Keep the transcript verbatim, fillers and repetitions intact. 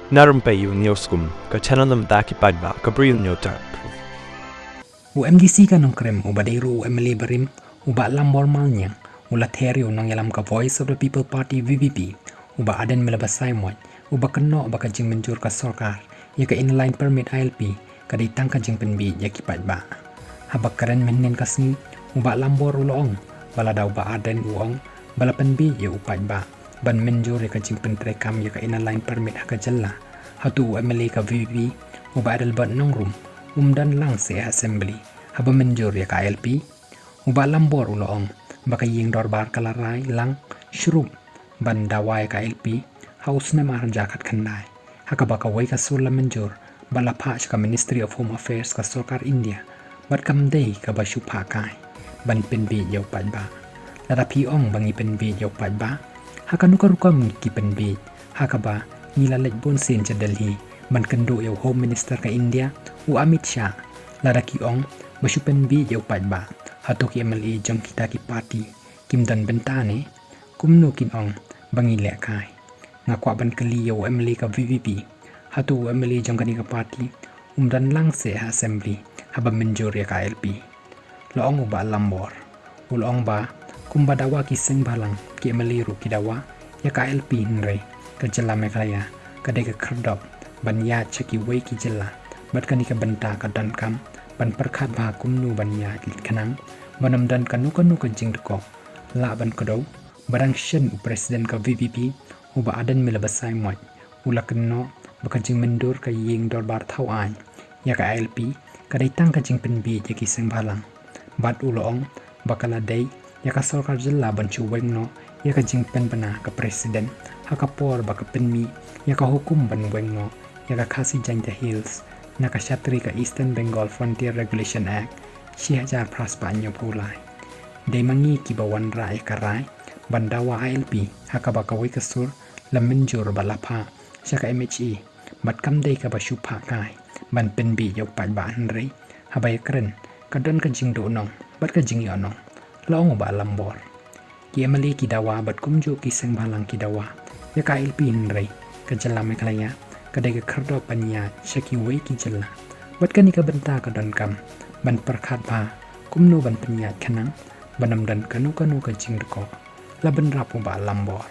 Na rympei ïa u News Kum, ka channel na bynta ki paidbah ka Bri U News Terp. U MDC ka Nongkrem uba dei ruh u MLA barim, u Bah Lambor Malniang, u la ther ïa u nongïalam ka Voice of the People Party, VPP, u Bah Ardent Miller Basaiawmoit, uba kynnoh ba ka jingmynjur ka sorkar ïa ka Inner Line Permit, ILP, ka dei tang ka jingpynbieit ïa ki paidbah. Haba kren mynhynnin ka sngi, u Bah Lambor u la ong ba lada u Bah Ardent u ong ba la pynbieit ïa u paidbah ban mynjur ïa ka jingpyntreikam ïa ka Inner Line Permit ha ka jylla, hato u MLA ka VPP, u Bah Adelbert Nongrum, um don lang seh ha Assembly haba mynjur ïa ka ILP? U Bah Lambor u la ong ba ka ïing dorbar ka la rai lang shrup ban dawa ïa ka ILP ha u snem ar hajar khatkhyndai, ha kaba kawei ka sur la mynjur bad la phah sha ka Ministry of Home Affairs ka sorkar India, bad kam dei kaba shu phah kai ban pynbieit ïa u paidbah. Lada phi ong ba ngi pynbieit ïa u paidbah, ha kano ka rukom ngi pynbieit, ha kaba ngi la leit bun sien sha Delhi ban kynduh ïa u Home Minister ka India, u Amit Shah? Lada ki ong ba shu pynbieit ïa u paidbah, hato ki MLA jong kita ki party kim don bynta ne? Kumno kin ong ba ngi lehkai? Nga kwah ban kylli ïa u MLA ka VPP, hato u MLA jong kane ka party um don lang seh ha Assembly haba mynjur ïa ka ILP? La ong u Bah Lambor, u la ong ba kumba dawa ki seng bhalang, ki MLA ruh ki dawa ïa ka ILP, hynrei ka jylla Meghalaya ka dei ka khyrdop ban ïaid sha kiwei ki jylla, bad kane ka bynta ka donkam ban pyrkhat bha kumno ban ïaid leit khnang ban ym don kano kano ka jingdkop. Lah ban kdew ba dang shen u President ka VPP, u Bah Ardent Miller Basaiawmoit, u la kynnoh ba ka jingmynjur ka ïing dorbar thaw aiñ ïa ka ILP ka dei tang ka jingpynbieit ïa ki seng bhalang. Bad u la ong ba ka la dei ïa ka sorkar jylla ban shu weng noh ïa ka jingpynbna ka President ha ka por ba ka pynmih ïa ka hukum ban weng noh ïa ka Khasi Jaintia Hills na ka shatri ka Eastern Bengal Frontier Regulation Act shi hajar phra spah hynñiewphew lai. Dei ma ngi kiba wanrah ïa ka rai ban dawa ILP, ha kaba kawei ka sur la mynjur bad la phah sha ka MHA, bad kam dei kaba shu phah kai ban pynbieit ïa u paidbah, hynrei haba ïakren ka don ka jingduhnong bad ka jingïohnong, la ong u Bah Lambor. Ki MLA ki dawa bad kumjuh ki seng bhalang ki dawa ïa ka ILP, hynrei ka jylla Meghalaya ka dei ka khyrdop ban ïaid sha kiwei ki jylla, bad kane ka bynta ka donkam ban pyrkhat bha kumno ban pynïaid khnang ban ym don kano kano ka jingdkop. La bynrap u Bah Lambor.